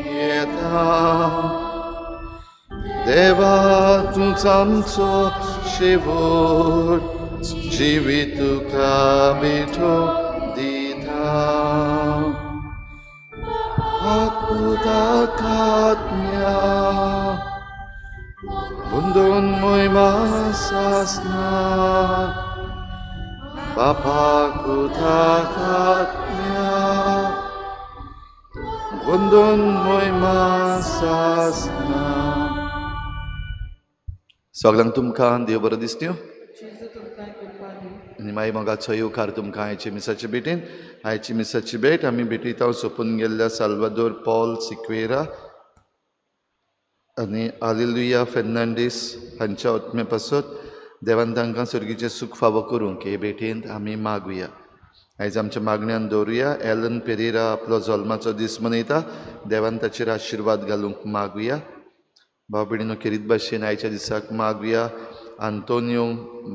येता देवा तूंच आमचो शेवट जिवीत तुका भेटो दिता आत्म्या मुंदून मोहिमा सासना बापा आत्म्या मुंदून मोहिमा सासना. सगळ्यांक तुमकां देव बरो दिसत्यो आनी मागीर मोगाचो येवकार तुमकां आयचे मिसाचे भेटेन. आयची मिसाची भेट आमी भेटयता सोंपून गेल्ल्या साल्वादोर पॉल सिक्वेरा आनी आलेलुया फेर्नांडीस हांच्या आत्म्या पासत देवान तांकां सर्गीचें सूख फावो करूंक हे भेटेंत आमी मागुया. आयज आमच्या मागण्यान दवरुया. एलन पेरेरा आपलो जल्माचो दीस मनयता, देवान ताचेर आशिर्वाद घालूंक मागुया. भाव भयणीनो खेरीत भाशेन आयच्या दिसाक मागुया. आंतोनियो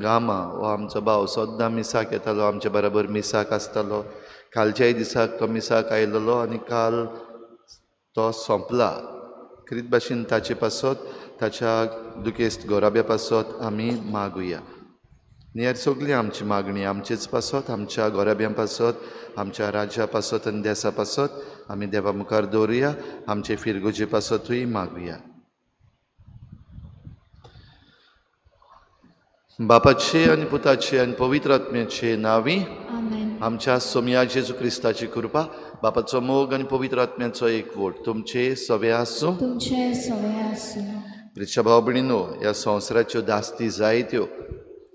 गामा हो आमचो भाव सद्दां मिसाक येतालो, आमचे बराबर मिसाक आसतालो. कालच्याय दिसाक तो मिसाक आयलेलो आनी काल तो सोंपला. खेरीत भाशेन ताचे पासत ताच्या दुखेस्त गोराब्या पासत आमी मागुया. आनी ह्या सगळी आमची मागणी आमचेच पासत, आमच्या गोराब्यां पासत, आमच्या राज्या पासत आनी देसा पासत आमी देवा मुखार दवरुया. आमचे फिरगोजे पासतूय मागुया. बापाचे आनी पुताचे आनी पवित्र आत्म्याचे नांवी आमच्या सोमया जेजू क्रिस्ताची कृपा, बापाचो मोग आनी पवित्र आत्म्याचो एकवट तुमचे सवे आसूं. प्रिच्या भाव भयणीनो, ह्या संवसाराच्यो दास्ती जायत्यो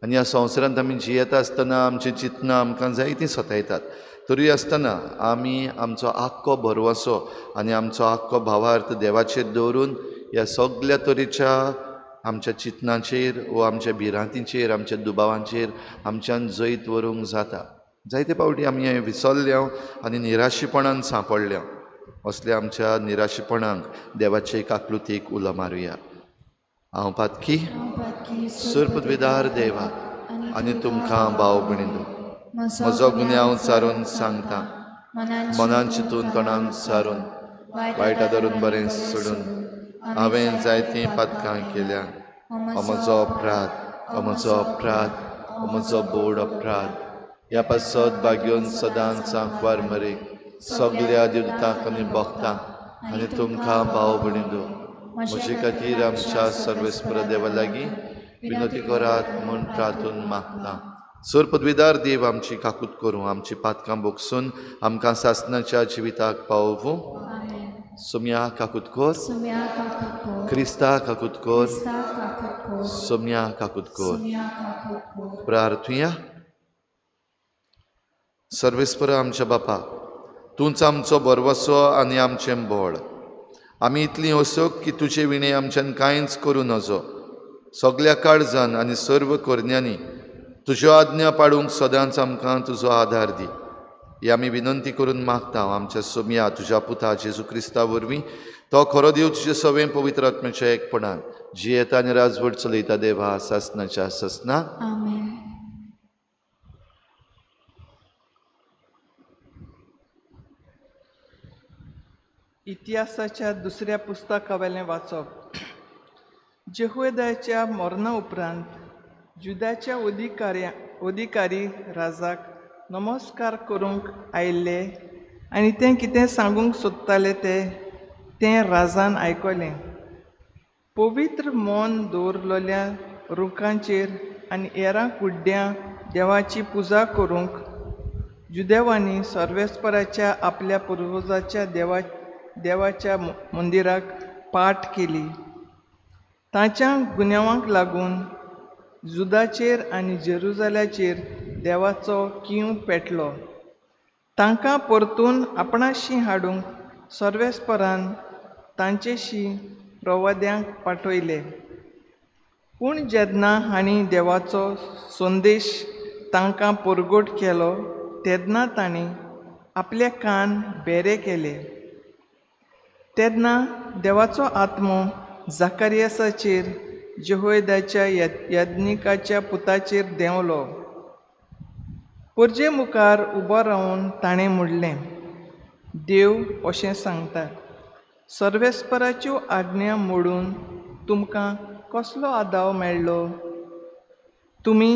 आनी ह्या संवसारांत आमी जियेता आसतना आमचीं चिंतनां आमकां जायतीं सतायतात. तरी आसतना आमी आमचो आख्खो भरवंसो आनी आमचो आख्खो भावार्थ देवाचेर दवरून ह्या सगल्या तरेच्या आमच्या चिंतनाचेर वो आमच्या भिरांतीचेर, आमच्या दुबावांचेर आमच्यान जैत व्हरूंक जाता. जायते फावटी आमी हें विसरल्या आनी निराशीपणान सांपडल्या. असल्या आमच्या निराशीपणाक देवाचे काकलुतीक उलो मारुया. हांव पातकी सुरपदविदार देवा आनी तुमकां भाव भयणीनो म्हजो गुन्यांव सारून सांगता, मनान चिंतून तोंडान सारून वायटा धरून बरें सोडून हांवें जायतीं पातकां केल्या. म्हजो अपराध, म्हजो अपराध, म्हजो बोड अपराध. ह्या पासत भाग्योन सदांच सांकवार मरेक सगल्या देवतांक आनी भक्तांक आनी तुमकां भाव भयणीनो म्हजे खातीर आमच्या सर्वेस्पर देवा लागीं विनवती करात म्हूण प्रार्थून मागता. सर पदवीदार देव आमची काकूत करूं, आमची पातकां भोगसून आमकां सासनाच्या जिविताक पावोवूं. सोम्या काकूत कर, क्रिस्ता काकूत कर, सोम्या काकूत कर. प्रार्थुया. सर्वेस्पर आमच्या बापा, तूंच आमचो भरवसो आनी आमचें बळ. आमी इतलीं असोक की तुजे विणें आमच्यान कांयच करूं नजो. सगल्या काळजान आनी सर्व करण्यांनी तुज्यो आज्ञा पाडूंक सदांच आमकां तुजो आदार दी. ही आमी विनंती करून मागता आमच्या सोमया तुज्या पुता जेजू क्रिस्ता वरवीं. तो खरो देव तुजे सवें पवित्र आत्म्याच्या एकपणान जियेता आनी राजवट चलयता देवा सासनाच्या सासना. इतिहासाच्या दुसऱ्या पुस्तकावेलें वाचप. जेहुदाच्या मरणा उपरांत जुदाच्या अधिकारी राजाक नमस्कार करूंक आयिल्ले आनी तें कितें सांगूंक सोदताले तें राजान आयकलें. पवित्र मन दवरलेल्या रुखांचेर आनी हेरां कुड्ड्यां देवाची पुजा करूंक जुदेवांनी सर्वेस्पराच्या आपल्या पुर्वजाच्या देवाच्या मंदिराक पाठ केली. तांच्या गुन्यांवांक लागून जुदाचेर आनी जेरुजाल्याचेर देवाचो कीव पेटलो. तांकां परतून आपणाशी हाडूंक सर्वेस्परान तांचेशी प्रवाद्यांक पाठयले. पूण जेन्ना हांणी देवाचो संदेश तांकां परगट केलो तेन्ना तांणी आपले कान बेरे केले. तेन्ना देवाचो आत्मो जाकारियासाचेर जेहोयदाच्या याज्ञिकाच्या पुताचेर देंवलो. परजे मुखार उबो रावन ताणें म्हणलें, देव अशें सांगता, सर्वेस्पराच्यो आज्ञा मोडून तुमकां कसलो आदाव मेळ्ळो? तुमी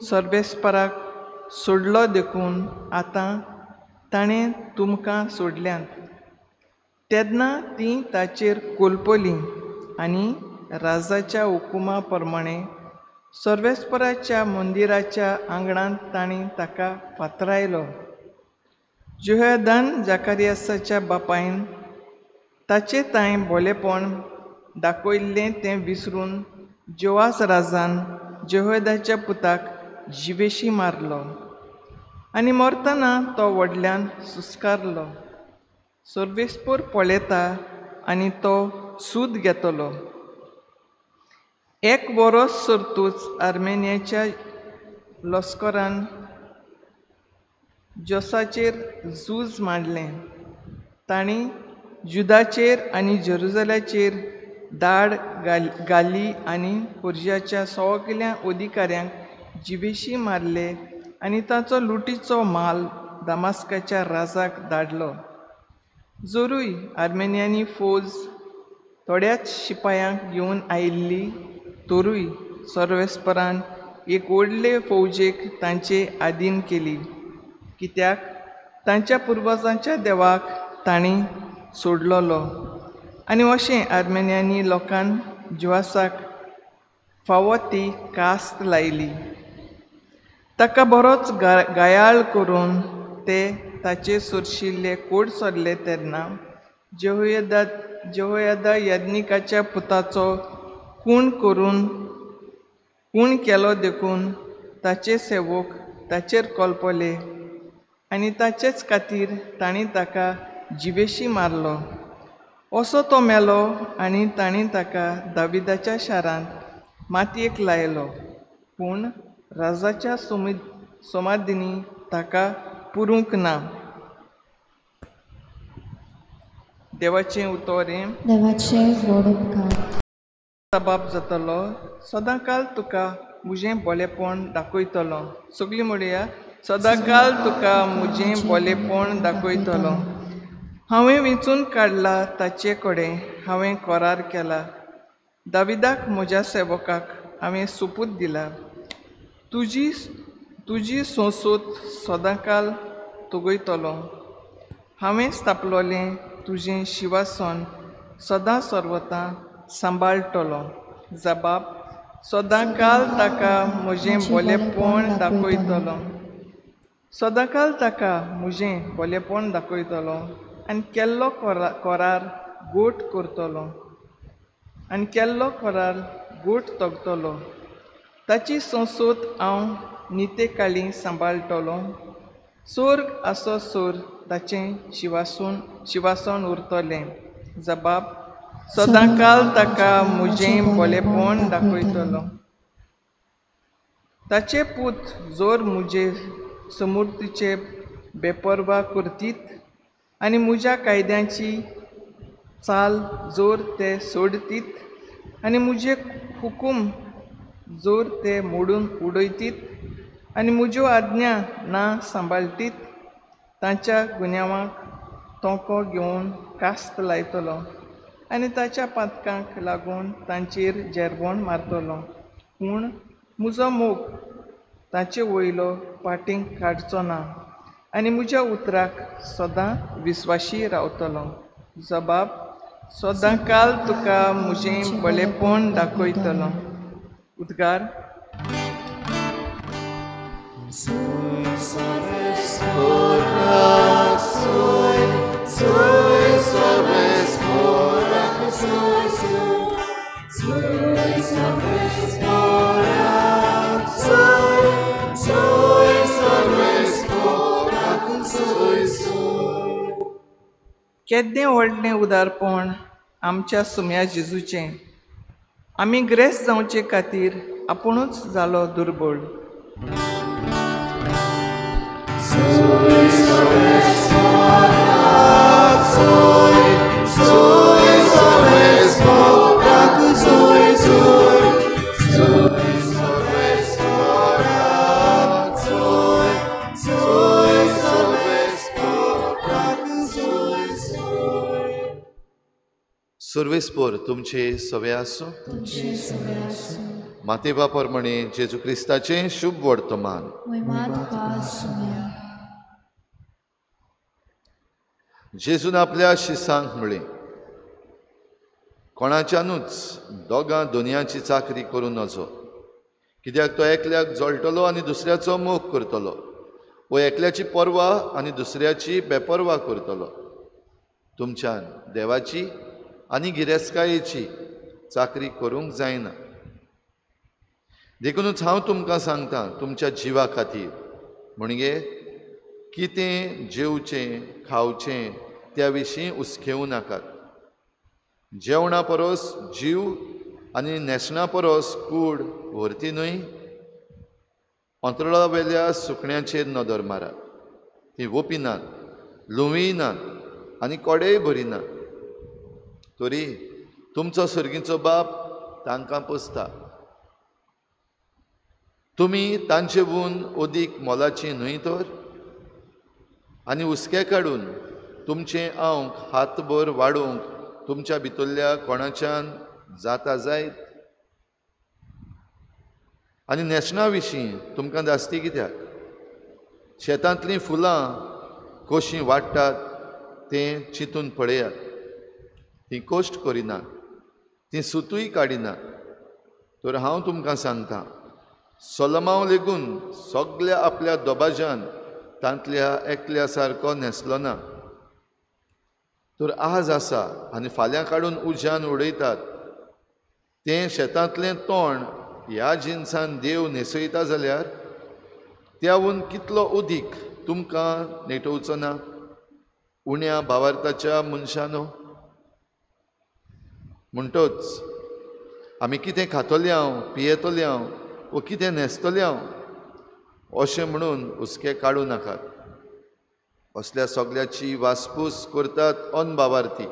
सर्वेस्पराक सोडलो देखून आतां ताणें तुमकां सोडल्यांत. तेन्ना तीं ताचेर कोलपलीं आनी राजाच्या हुकुमा प्रमाणें सर्वेस्पराच्या मंदिराच्या आंगणांत तांणी ताका फातरायलो. जेहोयादान जाकारियासाच्या बापायन ताचे तांय भोलेपण दाखयल्लें तें विसरून जोआस राजान जेहोयादाच्या पुताक जिवेशी मारलो आनी मरतना तो व्हडल्यान सुस्कारलो. सर्वेस्पर पळयता आनी तो सूद घेतलो. एक वरोस सरतूच आर्मेनियाच्या लश्करान जोसाचेर झूज मांडलें. तांणी जुदाचेर आनी जेरुजलाचेर दाड घाली आनी पर्शियाच्या सगल्या अधिकाऱ्यांक जिवेशी मारले आनी ताचो लुटीचो माल दामास्काच्या राजाक धाडलो. जरूय आर्मेनियानी फौज थोड्याच शिपायांक घेवन आयिल्ली तरूय सर्वेस्परान एक व्हडले फौजेक तांचे आदीन केली, कित्याक तांच्या पुर्वजांच्या देवाक तांणी सोडलोलो. आनी अशें आर्मेनियानी लोकान जुआसाक फावो ती कास्त लायली. ताका बरोच गायाळ करून ते ताचे सरशिल्ले कोड सरले तेन्ना जेहोयादा याज्ञिकाच्या पुताचो खून केलो देखून ताचे सेवक ताचेर कोलपले आनी ताचेच खातीर तांणी ताका जिवेशी मारलो. असो तो मेलो आनी तांणी ताका दाविदाच्या शारांत मातयेक लायलो, पूण राजाच्या समाधींनी ताका पुरूंक ना. देवाचें उतर हें. देवाचें व्हड उपकार. बाप जातलो सदांकाल तुका म्हजें बोलेपण दाखयतलो. सगळीं म्हणया, सदांकाल तुका म्हजें बोलेपण दाखयतलो. हांवें विंचून काडला ताचे कडेन हांवें करार केला. दाविदाक म्हज्या सेवकाक हांवें सोपूत दिला, तुजी तुजी संसद सदांकाल तगयतलो. हांवें स्थापलोलें तुजें शिवासन सदां सर्वतां सांबाळटलो. जबाब सदांकाल ताका म्हजें बोलेपण दाखयतलो. सदांकाल ताका म्हजें बोलेपण दाखयतलो आनी केल्लो करार गोट करतलो आनी केल्लो करार गोट तगतलो. ताची संसद हांव नितेकाळी सांबाळटलो. सोर्ग आसो सोर ताचें शिवासन उरतलें. जबाब सदांकाल ताका म्हजें बोलेपण दाखयतलो. ताचे पूत जोर म्हजे समूर्तीचे बेपर्वा करतीत आनी म्हज्या कायद्यांची चाल जोर ते सोडतीत आनी म्हजे हुकूम जोर ते मोडून उडयतीत आनी म्हज्यो आज्ञा ना सांबाळटीत, तांच्या गुन्यांवांक तोंको घेवन कास्त लायतलो आनी ताच्या पातकांक लागून तांचेर जेरवण मारतलो. पूण म्हजो मोग ताचे वयलो पाटींग काडचो ना आनी म्हज्या उतराक सदां विस्वाशी रावतलो. जबाब सदांकाल तुका म्हजें बलेपण दाखयतलो. उद्गार. केद्दें व्हडलें उदारपण आमच्या सुम्या जेजूचें. आमी ग्रेस्त जावचे खातीर आपुणूच जालो दुर्बळ. सर्वेस्पोर तुमचे सवे आसूं. मातेवा प्रमाणे जेजू क्रिस्ताचें शुभ वर्तमान. जेजून आपल्या शिसांक म्हळें, कोणाच्यानूच दोगां दोनयांची चाकरी करूं नजो, कित्याक तो एकल्याक जळटलो आनी दुसऱ्याचो मोग करतलो, वो एकल्याची पर्वा आनी दुसऱ्याची बेपर्वा करतलो. तुमच्यान देवाची आनी गिरेस्तकायेची चाकरी करूंक जायना. देखूनच हांव तुमकां सांगता, तुमच्या जिवा खातीर म्हणजे कितें जेवचें खावचें त्या विशीं हुस्केवं नाकात. जेवणा परस जीव आनी न्हेसणा परस कूड व्हरती न्हय? अंतराळा वेल्या सुकण्याचेर नदर मारात, ती वोपिनात, लुंवीय नात आनी कोडेय भरिनात, तरी तुमचो सर्गीचो बाप तांकां पोसता. तुमी तांचे वून अदीक मोलाची न्हय तर? आनी हुस्के काडून तुमचें आंक हातभर वाडोवंक तुमच्या भितरल्या कोणाच्यान जाता जायत? आनी न्हेसणा विशीं तुमकां जास्ती कित्याक? शेतांतलीं फुलां कशीं वाडटात तें चिंतून पळयात. तीं कश्ट करिनात, तीं सुतूय काडिनात. तर हांव तुमकां सांगता, सोलोमांव लेगून सगल्या आपल्या दबाज्यान तांतल्या एकल्या सारको न्हेसलो ना. तर आज आसा आनी फाल्यां काडून उज्यान उडयतात तें शेतांतलें तोंड ह्या जिनसान देव न्हेसयता जाल्यार त्यावून कितलो उदीक तुमकां नेटोवचो ना, उण्या भावार्थाच्या मनशानो? म्हणटच आमी कितें खातले हांव, पियेतले हांव वो कितें न्हेसतले हांव अशें म्हणून हुस्के काडूं नाकात. असल्या सगळ्याची वासपूस करतात अनभावार्थी.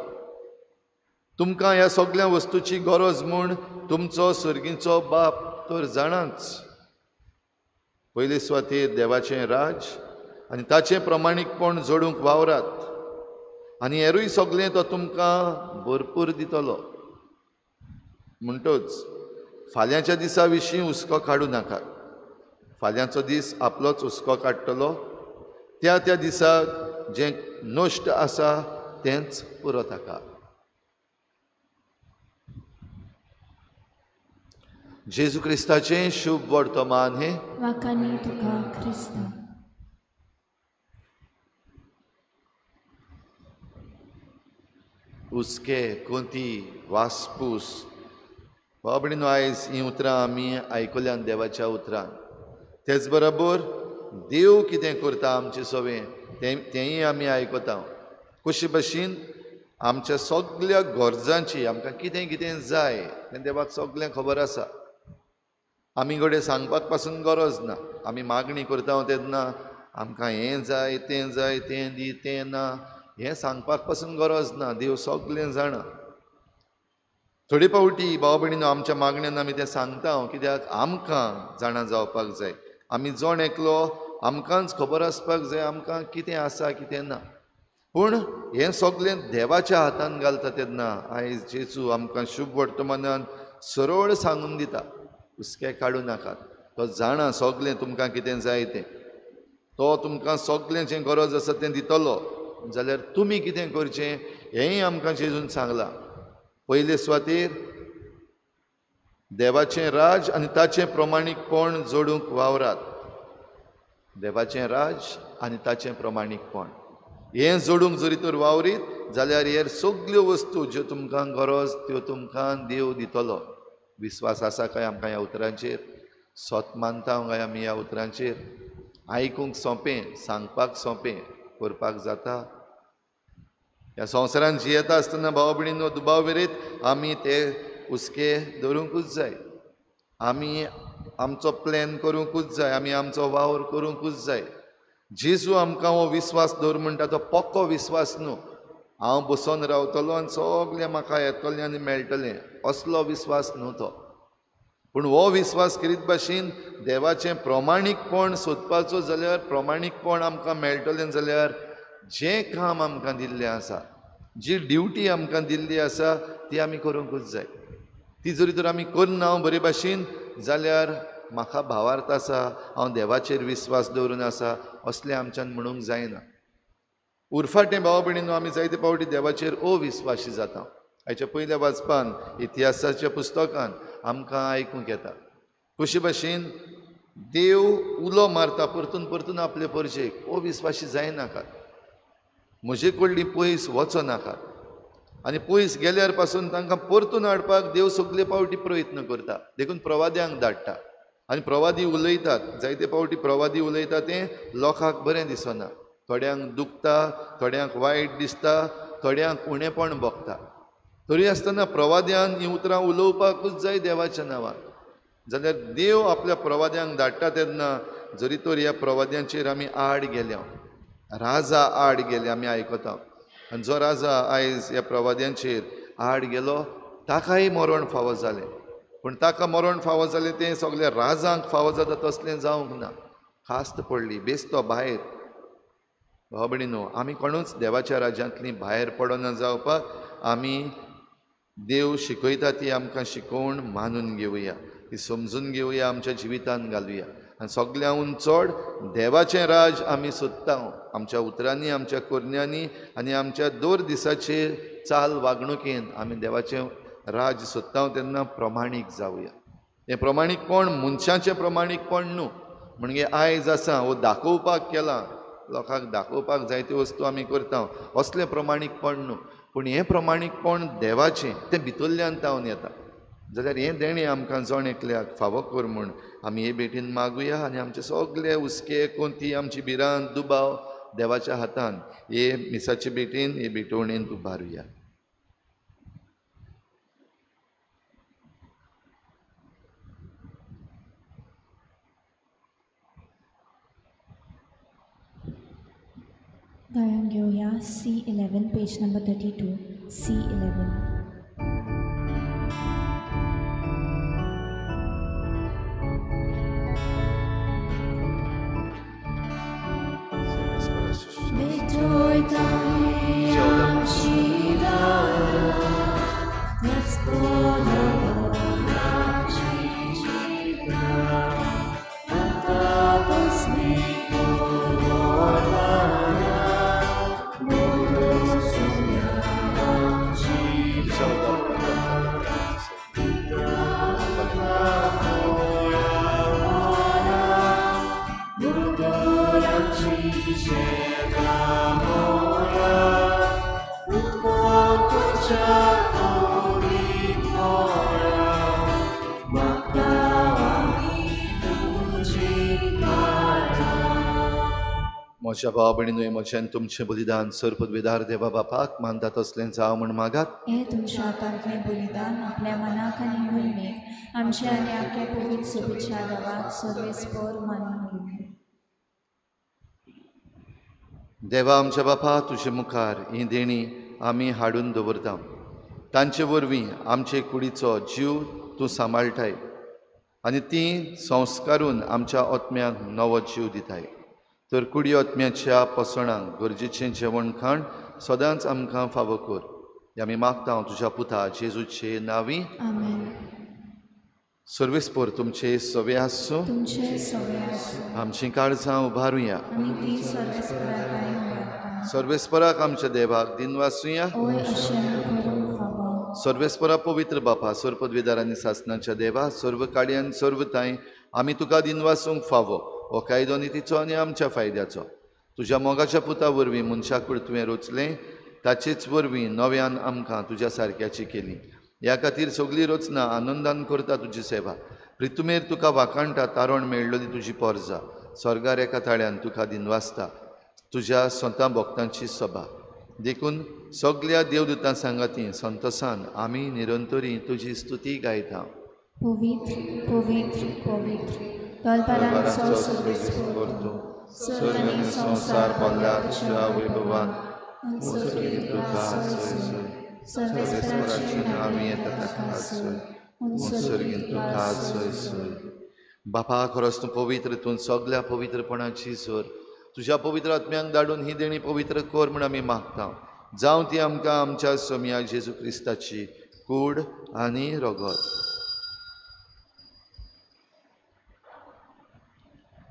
तुमकां ह्या सगळ्या वस्तूची गरज म्हूण तुमचो सर्गीचो बाप तर जाणाच. पयले सुवातेर देवाचें राज आनी ताचें प्रमाणीकपण जोडूंक वावरात आनी हेरूय सगळें तो तुमकां भरपूर दितलो. म्हणटच फाल्यांच्या दिसा विशीं हुस्को काडूं नाकात. फाल्यांचो दीस आपलोच हुस्को काडटलो. त्या त्या दिसाक जें नश्ट आसा तेंच पुरो ताका. जेजू क्रिस्ताचें शुभ वर्तमान हें. वाखाणी तुका क्रिस्ता. हुस्के, कोंती, वासपूस. भाव भयणीनो, आयज हीं उतरां आमी आयकल्यान देवाच्या उतरान. तेच बरोबर देव कितें करता आमचें सवें तेंय आमी आयकता. कशे भशेन आमच्या सगल्या गरजांची, आमकां कितें कितें जाय तें देवाक सगळें खबर आसा. आमी घडये सांगपाक पासून गरज ना. आमी मागणी करता तेन्ना आमकां हें जाय, तें जाय, तें दी, तें ना, हें सांगपाक पासून गरज ना. देव सगळें जाणा. थोडे फावटी भाव भयणीनो आमच्या मागण्यान आमी तें सांगता, कित्याक आमकां जाणा जावपाक जाय. आमी जण एकलो आमकांच खबर आसपाक जाय आमकां कितें आसा कितें ना. पूण हें सगळें देवाच्या हातान घालता तेन्ना आयज जेजू आमकां शुभ वर्तमानान सरळ सांगून दिता, हुस्के काडूं नाकात. तो जाणा सगळें तुमकां कितें जाय तें. तो तुमकां सगळें जें गरज आसा तें दितलो. जाल्यार तुमी कितें करचें हेंय आमकां जेजून सांगलां. पयले सुवातेर देवाचें राज आनी ताचें प्रमाणीकपण जोडूंक वावरात. देवाचें राज आनी ताचें प्रमाणीकपण हें जोडूंक जरी तर वावरीत जाल्यार हेर सगल्यो वस्तू ज्यो तुमकां गरज त्यो तुमकां देव दितलो. विस्वास आसा काय आमकां ह्या उतरांचेर? सत मानता काय आमी ह्या उतरांचेर? आयकूंक सोंपें, सांगपाक सोंपें, करपाक जाता? ह्या संवसारान जियेता आसतना भाव भयणीनो दुबाव विरयत आमी ते हुस्के धरुंकूच जाय. आमी आमचो प्लॅन करूंकूच जाय, आमी आमचो वावर करूंकूच जाय. जेजू आमकां हो विस्वास दवर म्हणटा तो पक्को विस्वास न्हू, हांव बसोन रावतलो आनी सगळें म्हाका येतलें आनी मेळटलें असलो विस्वास न्हू तो. पूण हो विस्वास करीत भाशेन देवाचें प्रमाणीकपण सोदपाचो जाल्यार, प्रमाणीकपण आमकां मेळटलें जाल्यार जें काम आमकां दिल्लें आसा जी ड्युटी आमकां दिल्ली आसा ती आमी करूंकूच जाय. ती जरी तर आमी करना बरे भाशेन जाल्यार म्हाका भावार्थ आसा, हांव देवाचेर विस्वास दवरून आसा असलें आमच्यान म्हणूंक जायना. उरफाटें भाव भयणीनो, आमी जायते फावटी देवाचेर अविस्वाशी जाता. आयच्या पयल्या वाचपान इतिहासाच्या पुस्तकान आमकां आयकूंक येता कशे भाशेन देव उलो मारता परतून परतून आपले परजेक, अविस्वाशी जायनाकात, म्हजे कडली पयस वचो नाकात. आनी पयस गेल्यार पासून तांकां परतून हाडपाक देव सगले फावटी प्रयत्न करता. देखून प्रवाद्यांक धाडटा आनी प्रवादी उलयतात. जायते फावटी प्रवादी उलयता तें लोकांक बरें दिसना, थोड्यांक दुखता, थोड्यांक वायट दिसता, थोड्यांक उणेपण भोगता. तरी आसतना प्रवाद्यान हीं उतरां उलोवपाकूच जाय देवाच्या नांवान. जाल्यार देव आपल्या प्रवाद्यांक धाडटा तेन्ना जरी तर ह्या प्रवाद्यांचेर आमी आड गेल्या, राजा आड गेले आमी आयकता. आनी जो राजा आयज ह्या प्रवाद्यांचेर आड गेलो ताकाय मरण फावो जालें. पूण ताका मरण फावो जालें तें सगल्या राजांक फावो जाता तसलें जावंक ना. खास्त पडली, बेस्तो भायर. भाव भयणीनो, आमी कोणूच देवाच्या राज्यांतलीं भायर पडना जावपाक आमी देव शिकयता ती आमकां शिकोवण मानून घेवया, ती समजून घेवया, आमच्या जिवितान घालुया. आनी सगल्यांहून चड देवाचें राज आमी सोदता. आमच्या उतरांनी, आमच्या करण्यांनी आनी आमच्या दर दिसाचे चाल वागणुकेन आमी देवाचें राज सोदता तेन्ना प्रमाणीक जावया. हें प्रमाणीकपण मनशाचें प्रमाणीकपण न्हू, म्हणजे आयज आसा हो दाखोवपाक केलां, लोकांक दाखोवपाक जायत्यो वस्तू आमी करता, असलें प्रमाणीकपण न्हू. पूण हें प्रमाणीकपण देवाचें, तें भितरल्यान तावन येता. जाल्यार हें देणें आमकां जण एकल्याक फावो कर म्हूण आमी हे भेटीन मागुया आनी आमचे सगळे हुस्के, कोणती आमची भिरांत, दुबाव देवाच्या हातान हे मिसाचे भेटीन, हे भेटवणेन उबारुया. गायन घेवया C11 page number 32 C11. म्हज्या भाव भयणीनो, म्हजें तुमचें बलिदान सर्वपदवीदार देवा बापाक मानता तसलें जावं म्हूण मागात. हें तुमच्या हातांतलें बलिदान आपल्या मनाक आनी मोहिमेक आमच्या आनी आख्या पवित्र सभेच्या देवाक सर्वेस्पर मानून घेवया. देवा आमच्या बापा, तुजे मुखार ही देणी आमी हाडून दवरता. तांचे वरवीं आमचे कुडीचो जीव तूं सांबाळटाय आनी ती संस्कारून आमच्या आत्म्याक नवो जीव दिताय. तर कुडी आत्म्याच्या पोसणांक गरजेचें जेवण खाण सदांच आमकां फावो कर. आमी मागता तुज्या पुता जेजूचे नांवी. आमेन. सर्वेस्पर तुमचे सवे आसूं. तुमचे सवे आसूं. आमचीं काळजां उबारुया. आमी ती सर्वेस्परा कडेन उबारता. सर्वेस्पराक आमच्या देवाक दिनवासुया. ओय अशें आमी करूंक फावो. सर्वेस्परा पवित्र बापा, सर्वपदवीदार आनी सासणाच्या देवा, सर्व काडयान सर्व तांय आमी तुका दिनवासूंक फावो. हो कायदो नितीचो आनी आमच्या फायद्याचो. तुज्या मोगाच्या पुता वरवीं मनशाकूड तुवें रचलें, ताचेच वरवीं नव्यान आमकां तुज्या सारक्याची केली. ह्या खातीर सगळी रचना आनंदान करता तुजी सेवा. प्रितुमेर तुका वाखाणटा तारण मेळ्ळली तुजी पोरजा. स्वर्गार एका ताळ्यान तुका दिनवासता तुज्या स्वता भक्तांची सभा. देखून सगल्या देवदूतां सांगाती संतोसान आमी निरंतरी तुजी स्तुती गायता. पवित्र पवित्र पवित्र दलबारांचो सर्वेस्पर तूं, स्वर्ग आनी संवसार भरला तुज्या वैभवान. तुका सोय सर्वेस्पराची नांव येता ताका सोय, उत्सर्गीन तुका सोय सोय. बापा, खरोच तूं पवित्र, तूं सगल्या पवित्रपणाची सर. तुज्या पवित्र आत्म्यांक धाडून ही देणी पवित्र कर म्हूण आमी मागता. जावं ती आमकां आमच्या सोम्या जेजू क्रिस्ताची कूड आनी रगत.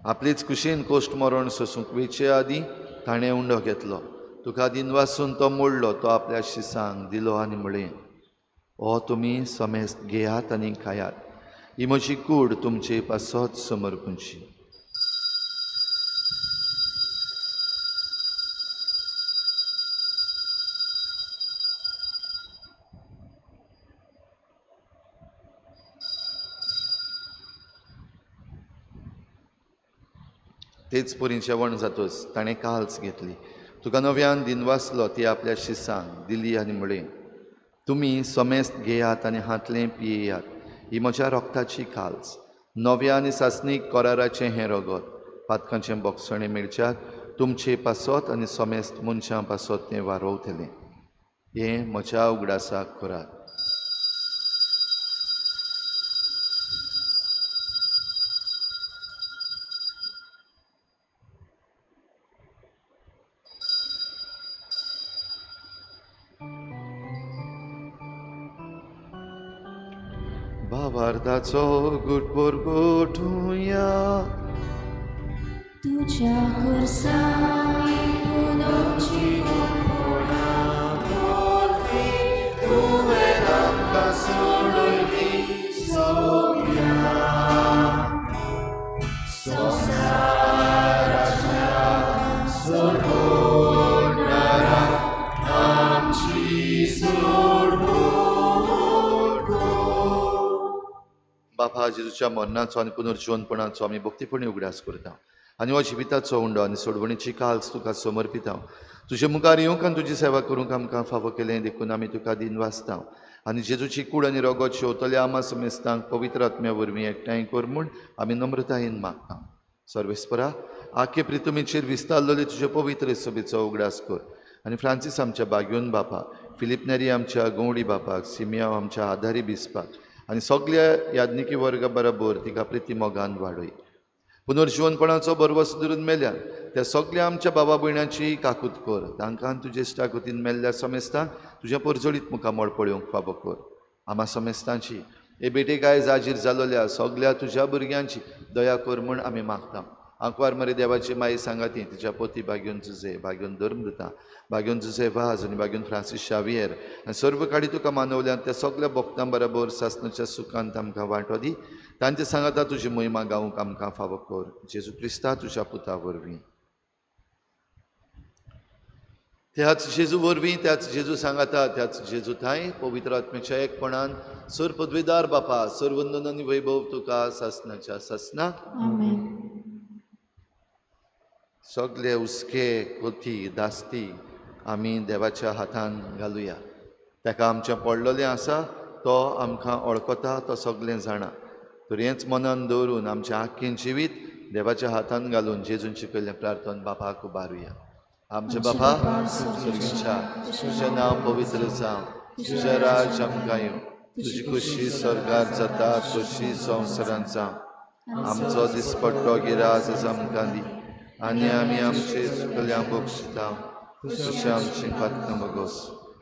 आपलीच कुशीन कोश्ट मरण सोसूंक वेचे आदीं ताणें उंडो घेतलो, तुका दिनवासून तो मोडलो, तो आपल्या शिसांक दिलो आनी म्हळें, हो तुमी समेस्त घेयात आनी खायात, ही म्हजी कूड तुमचे पासत समर्पूंची. तेच परी जेवण जातच ताणें काल्स घेतली, तुका नव्यान दिनवासलो, ती आपल्या शिसांक दिली आनी म्हळें, तुमी समेस्त घेयात आनी हांतलें पियेयात, ही म्हज्या रोगताची काल्स, नव्या आनी सासणीक कराराचें हें रगत, पातकांचें बोगसणें मेळच्याक तुमचे पासत आनी समेस्त मनशां पासत तें वारोवतलें. हें म्हज्या उगडासाक करात. भावार्थाचो गुटपोर गोठुया तुझ्या खुर्सांनी पुनर्जीवन पोडा तुवें आमकां सोडयली सोम्या संवसाराच्या सोडवणारा आमची सोडवण. बापा, जेजूच्या मरणाचो आनी पुनर्जिवनपणाचो आमी भक्तीपणी उगडास करता आनी हो जिविताचो उंडो आनी सोडवणीची काल्स तुका समर्पिता. तुजे मुखार येवंक आनी तुजी सेवा करूंक आमकां फावो केलें देखून आमी तुका दिनवासता आनी जेजूची कूड आनी रगत शेवतल्या आमा समेस्तांक पवित्र आत्म्या वरवीं एकठांय कर म्हूण आमी नम्रतायेन मागता. सर्वेस्परा, आखे प्रितुमीचेर विस्तारलेले तुजे पवित्र सभेचो उगडास कर आनी फ्रांसीस आमच्या बाग्योन बापा, फिलीप नेरी आमच्या गंवडी बापाक, सिमियांव आमच्या आधारी बिस्पाक आनी सगल्या याज्ञिकी वर्गा बरोबर तिका प्रिती मोगान वाडय. पुनर्जिवनपणाचो बरवस धरून मेल्या त्या सगल्या आमच्या बाबा भयणाची काकूत कर, तांकां तुजे इश्टागतीन मेल्ल्या समेस्तांक तुज्या परजळीत मुखामळ पळोवंक फावो कर. आमा समेस्तांची हे बेटेक आयज हाजीर जालोल्या सगल्या तुज्या भुरग्यांची दया कर म्हूण आमी मागता. आंकवार मरे देवाची माई सांगाती तिच्या पोती बाग्योन जुजे, बाग्योन धर्मदूता, बाग्योन जुजे वाज आनी बाग्योन फ्रांसीस शावियर आनी सर्व काडी तुका मानवल्यात त्या सगल्या भक्तां बरोबर सासणाच्या सुखांत आमकां वांटो दी. तांचे सांगाता तुजी महिमा गावंक आमकां फावो कर, जेजू क्रिस्ता तुज्या पुता वरवीं. त्याच जेजू वरवीं, त्याच जेजू सांगाता, त्याच जेजू थांय पवित्र आत्म्याच्या एकपणान सर पदवीदार बापा, सर वंदन आनी वैभव तुका सासणाच्या सासना. सगले हुस्के कोती दास्ती आमी देवाच्या हातान घालुया. ताका आमचें पडलेलें आसा, तो आमकां वळखता, तो सगलें जाणा. तर हेंच मनान दवरून आमचें आख्खें जिवीत देवाच्या हातान घालून जेजून शिकयल्लें प्रार्थन बापाक उबारुया. आमचे बापा स्वर्गीच्या, तुजें नांव पवित्र जावं, तुजें राज्य आमकां येवं, तुजी खुशी स्वर्गार जाता तशी संवसारांत जावं. आमचो दिसपट्टो गिरास आमकां दी आनी आमी आमचे चुकल्या बक्षिता तशें आमची पातकां बगोस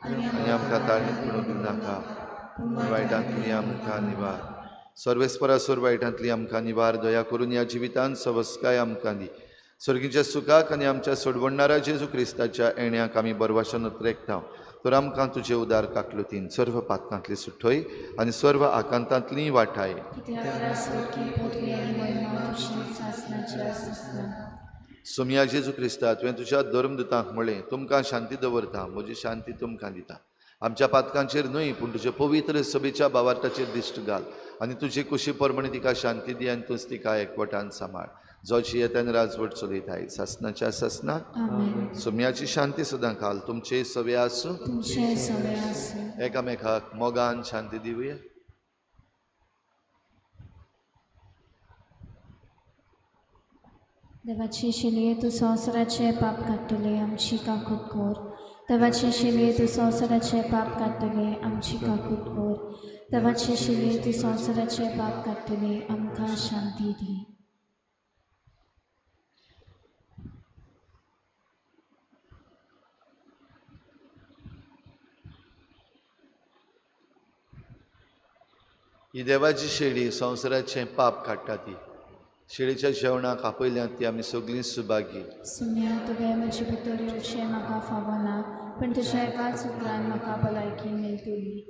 आनी आमकां ताळणीत म्हणून दिवनाका, वायटांतली आमकां निवार. सर्वेस्परा सोर वायटांतली आमकां निवार, दया करून ह्या जिवितांत सवस्काय आमकां दी. सर्गीच्या सुखाक आनी आमच्या सोडवणारा जेजू क्रिस्ताच्या येण्याक आमी बरवाशन उतरेकता. तर आमकां तुजे उदार काकलुतीन सर्व पातकांतली सुठय आनी सर्व आकांतांतली वाटाय. सोमया जेजू क्रिस्ता, तुवें तुज्या धर्मदूतांक म्हळें, तुमकां शांती दवरता, म्हजी शांती तुमकां दिता. आमच्या पातकांचेर न्हय पूण तुजे पवित्र सभेच्या भावार्थाचेर दिश्ट घाल आनी तुजे कुशी प्रमाणे तिका शांती दी आनी तूंच तिका एकवटान सांबाळ, जो जियेतान राजवट चलयताय सासनाच्या सासना. सोम्याची शांती सदां काल तुमचे सवे आसूं. एकामेकाक मोगान शांती दिवया. देवाची शिलये तूं संवसाराचें पाप काडटले, आमची काकूत कर. देवाची शिलये तूं संवसाराचें पाप काडटले, आमची काकूत कर. देवाची शिलये तूं संवसाराचें पाप काडटले, आमकां शांती दी. ही देवाची शेळी संवसाराचें पाप काडटा ती शेळीच्या जेवणाक आपयल्यात ती आमी सगळीं सुभागी. सुम्या तुवें म्हजे भितर येवचें म्हाका फावना, पूण तुज्या एकाच उतरान म्हाका भलायकी मेळटली.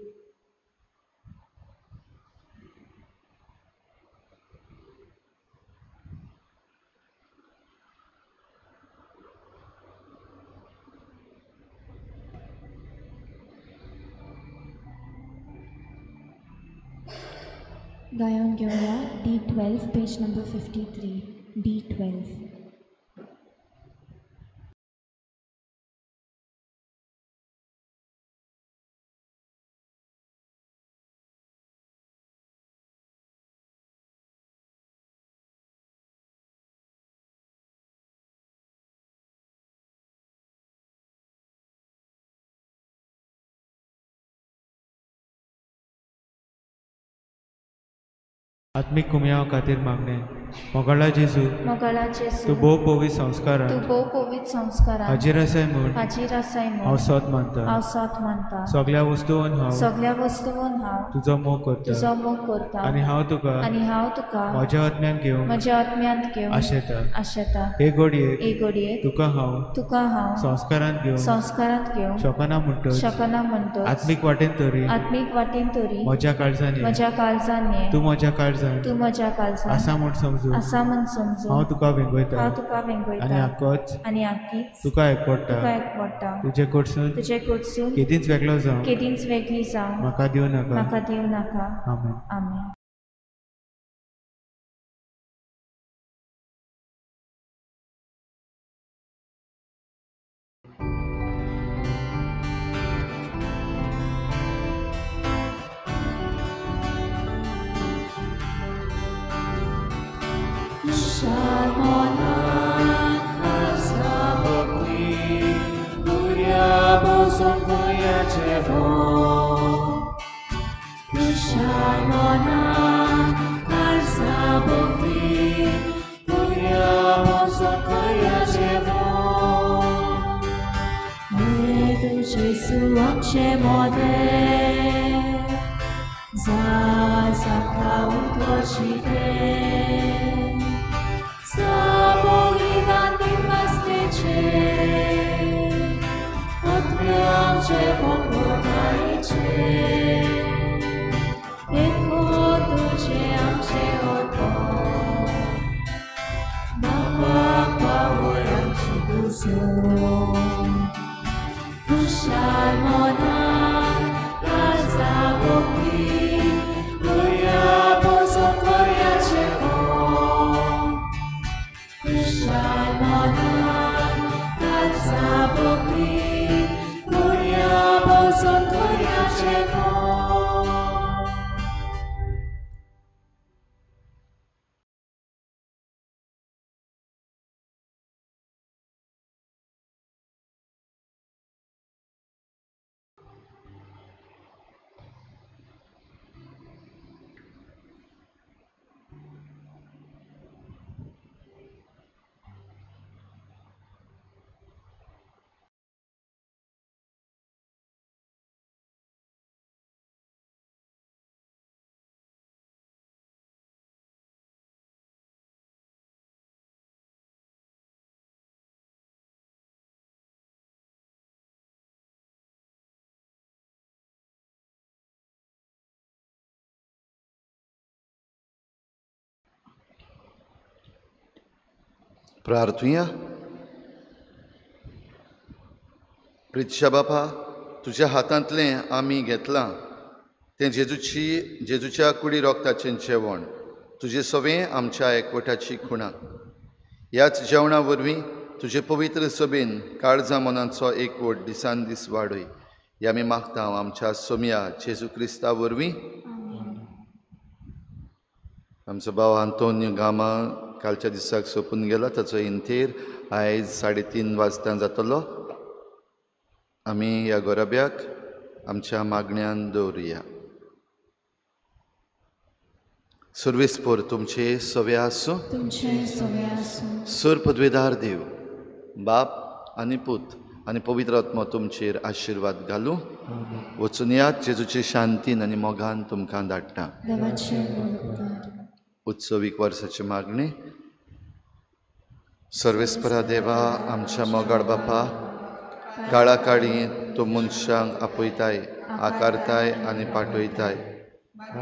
गायन घेवया D12 page number 53 D12. आत्मिक कुमयाव खातीर मागणें. मोगाळा जेजू, मोगाळा जेजू, तूं भोव पवित्र संस्कारान, तूं भोव पवित्र संस्कारान हाजीर आसाय म्हूण, हाजीर आसाय म्हूण हांव सोद मानता, हांव सोद मानता. सगळ्या वस्तून हांव, सगळ्या वस्तून हांव तुजो मोग करता, तुजो मोग करता. आनी हांव तुका, आनी हांव तुका म्हज्या आत्म्यान घेवन, म्हज्या आत्म्यांत घेवन आशेता, आशेता. हे घडयेक, हे घडयेक तुका हांव, तुका हांव संस्कारांत घेवन, संस्कारांत घेवन शकना म्हणटच, शकना म्हणटच आत्मीक वाटेन तरी, आत्मीक वाटेन तरी म्हज्या काळजान, म्हज्या काळजान तूं म्हज्या काळजान, तूं म्हज्या काळजान आसा म्हूण समजून, आसा म्हूण समजून हांव तुका वेंगयता, हांव तुका वेंगयता. आनी आकोच, आनी आकीच तुका एकवडटा, तुका एकवडटा. तुजे कडसून, तुजे कडसून केदींच वेगळो जावं, केदींच वेगळी जावं म्हाका दिवं नाका, म्हाका दिवं नाका. आमेन. आमेन. प्रार्थुया. प्रितशा बापा, तुज्या हातांतलें आमी घेतलां तें जेजूची जेजूच्या कुडी रोगताचें जेवण, तुजें सवें आमच्या एकवटाची खुणा. ह्याच जेवणा वरवीं तुजे पवित्र सभेन काळजा मनाचो एकवट दिसान दीस वाडय, हे आमी मागता आमच्या सोमया जेजू क्रिस्ता वरवीं. आमचो भाव आंतोन्यु गामा कालच्या दिसाक सोंपून गेला, ताचो इंतेर आयज 3:30 वाजता जातलो. आमी ह्या गोरब्याक आमच्या मागण्यान दवरुया. सर्वेस्पोर तुमचे सवे आसूं, तुमचे सवे आसूं. सर पदवेदार देव बाप आनी पूत आनी पवित्र आत्मो तुमचेर आशिर्वाद घालूं. वचून यात, जेजूचे शांतीन आनी मोगान तुमकां धाडटा. उत्सवीक वर्साची मागणी. सर्वेस्परा देवा, आमच्या मोगाळ बापा, काळा काळी तूं मनशांक आपयताय, आकारताय आनी पाठयताय.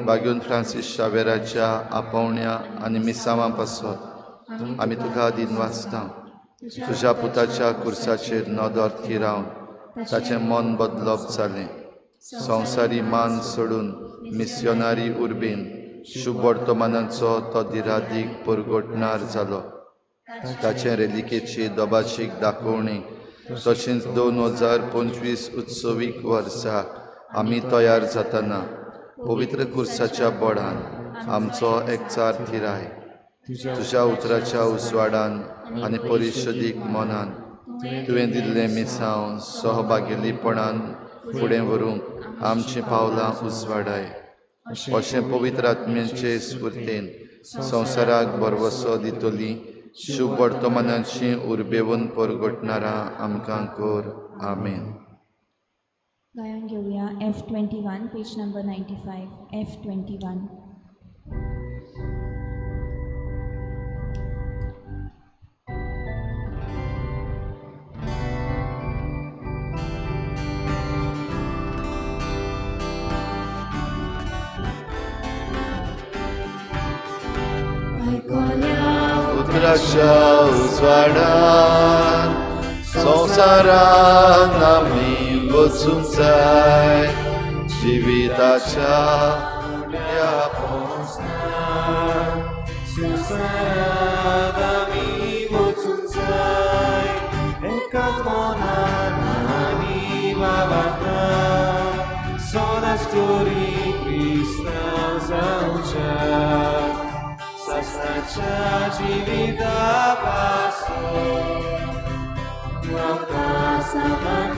बागून फ्रांसीस शावेराच्या आपोवण्या आनी मिसांवां पासत आमी तुका दिनवासता. तुज्या पुताच्या कुर्साचेर नदर थिरावन ताचें मन बदलप जालें. संवसारी मान सोडून मिस्योनारी उर्बेन शुभ वर्तमानाचो तो दिरादीक परगटणार जालो. ताचें रेलिकेची दोबाशीक दाखोवणी तशेंच 2025 उत्सवीक वर्सा आमी तयार जातना पवित्र कुर्साच्या बळान आमचो एकचार थिराय. तुज्या उतराच्या उजवाडान आनी परिशदीक मनान तुवें दिल्लें मिसांव सहभागीपणान फुडें व्हरूंक आमचीं पावलां उजवाडाय. अशें पवित्र आत्म्याचे स्फुर्तेन संवसाराक भरवसो दितली शुभ वर्तमानाची उर्बेवन परगटणारां आमकां कर. आमेन. गायन घेवया F21, page number 95. F21. उतराच्या उजवाडान संवसारान आमी वचूंक जाय. जिविताच्या फुडल्या संवसारान आमी वचूंक जाय. एकाच मनान आनी भावार्थान सदांच तरी क्रिस्तांव जावच्या. सासणाच्या जिविता पासून आमकां साबार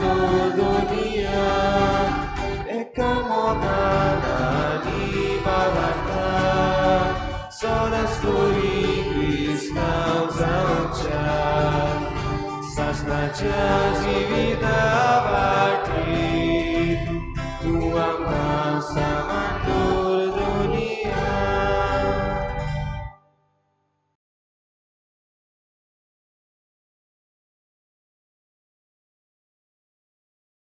दुनिया एका मोगान आनी भावार्थान सदांच तरी क्रिस्तांव जावच्या. सासणाच्या जिविता वाटी.